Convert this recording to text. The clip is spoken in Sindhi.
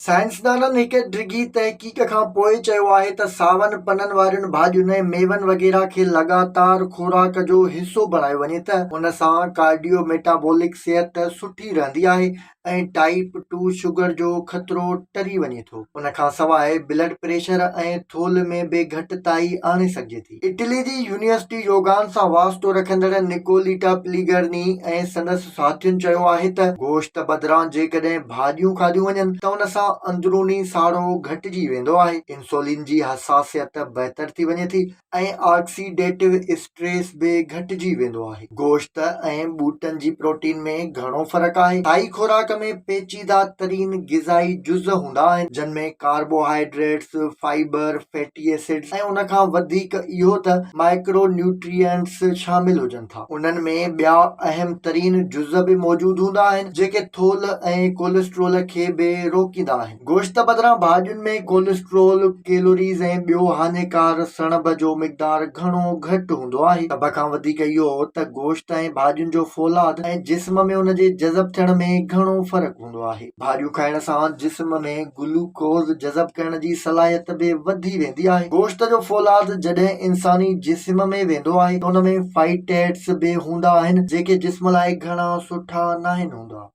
سائنسدانن هڪ ڊگهي تحقيق کان پوء چيو آهي ته ساون پنن وارين ڀاڄين ۽ ميون وغيره کي لڳاتار خوراڪ جو حصو بڻايو وڃي ته ان سان ڪارڊيو ميٽابولڪ صحت سٺي رهندي آهي ۽ ٽائيپ ٽو شگر جو خطرو ٽري وڃي ٿو. ان کان سواء بلڊ پريشر ۽ ٿولهه ۾ به گهٽتائي آڻي سگهجي ٿي. اٽلي جي يونيورسٽي يوگان سان واسطو رکندڙ نڪوليٽا پليگرني ۽ سندس ساٿين چيو آهي ته گوشت بدران جيڪڏهن ڀاڄيون کاڌيون وڃن ته ان سان اندروني ساڙو گهٽجي ويندو آهي، انسولين جي حساسيت بهتر ٿي وڃي ٿي ۽ آڪسيڊيٽو اسٽريس به گهٽجي ويندو آهي. گوشت ۽ ٻوٽن جي پروٽين ۾ گهڻو فرق آهي. سائي خوراڪ ۾ پيچيده ترين غذائي جز هوندا آهن، جن ۾ ڪاربوهائيڊريٽس، فائبر، فيٽي ايسڊز ۽ ان کان وڌيڪ اهو ته مائڪرو نيوٽرينٽس شامل هجن ٿا. انهن ۾ ٻيا اهم ترين جز به موجود هوندا آهن، جيڪي ٿولهه ۽ ڪوليسٽرول کي به روڪيندا آهن. گوشت بدران ڀاڄين ۾ ڪوليسٽرول، ڪيلوريز ۽ ٻيو هاڃيڪار سڻڀ جو مقدار گهڻو گهٽ هوندو آهي. سڀ کان وڌيڪ اهو ته گوشت ۽ ڀاڄين جو فولاد ۽ جسم ۾ ان جي جذب ٿيڻ ۾ گهڻو فرق هوندو آهي. ڀاڄيون کائڻ سان جسم ۾ گلوڪوز جذب ڪرڻ جي صلاحيت به وڌي ويندي آهي. گوشت جو فولاد جڏهن انساني جسم ۾ ويندو آهي ته ان ۾ فائٽيٽس به هوندا آهن جيڪي جسم لاء گهڻا سٺا ناهن هوندا.